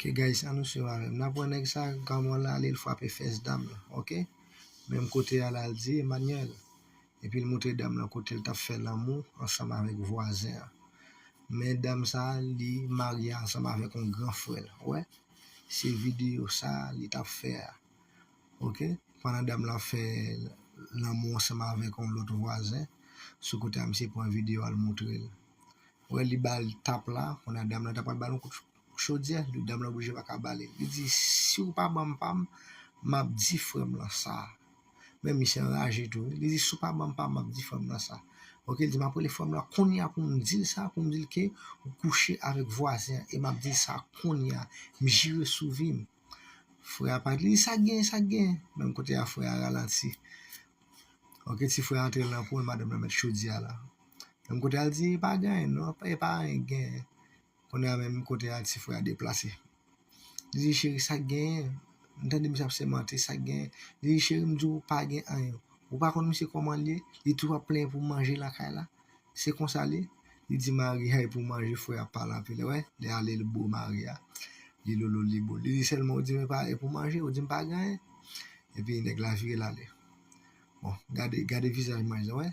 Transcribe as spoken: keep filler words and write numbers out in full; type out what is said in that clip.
Ok, guys, ann swiv avè m. N ap wè nèg sa, granmò la, li frape fès dam la, ok? Menm kote a la, l di, Emmanuel. Epi l montre dam lan kote l t ap fè lanmou ansanm avèk vwazen an. Men dam sa, li marye ansanm avèk yon gran frè l. Wè, se videyo sa li t ap fè a. Ok? Pandan dam lan fè lanmou ansanm avèk yon lòt vwazen, sou kote a misye pran videyo al montre l. Wè, li ba l tap la, kounye a dam lan ta pral ba l yon kout chodyè, li, dam lan oblije pa ka ba li. Li di, si w pa ban m pa m, m ap di frè m lan sa. Men misye anraje tou, wi. Li di, si w pa ban m pa m, m ap di frè m lan sa. Ok, li di, m ap rele frè m lan kounye a pou m di l sa, pou m di l ke ou kouche avèk vwazen an, e m ap di l sa kounye a, m jire sou vi m. Frè a pa, li di, sa k gen, sa k gen? Menm kote a, frè a ralanti. Ok, ti frè a antre nan pwen, madanm nan met chodyè a la. Menm kote a, l di, e pa gen anyen, non, e pa anyen k gen. Kounye a, menm kote a, ti frè a deplase. Li di, cheri, sa k genyen? M tande misye ap sèmante, sa k genyen? Li di, cheri, m di w pa gen anyen. Ou pa konn misye kòman l ye? Li toujou ap plenyen pou manje lakay la. Se konsa l ye. Li di mari a e pou manje, frè a pale anpil. Wè, li ale, li bo mari a. Li lolo, li bo. Li di sèlman, ou di m e pa, e pou manje, ou di m pa gen anyen. Epi nèg la vire l ale. Bon, gade, gade vizaj manzè, wè.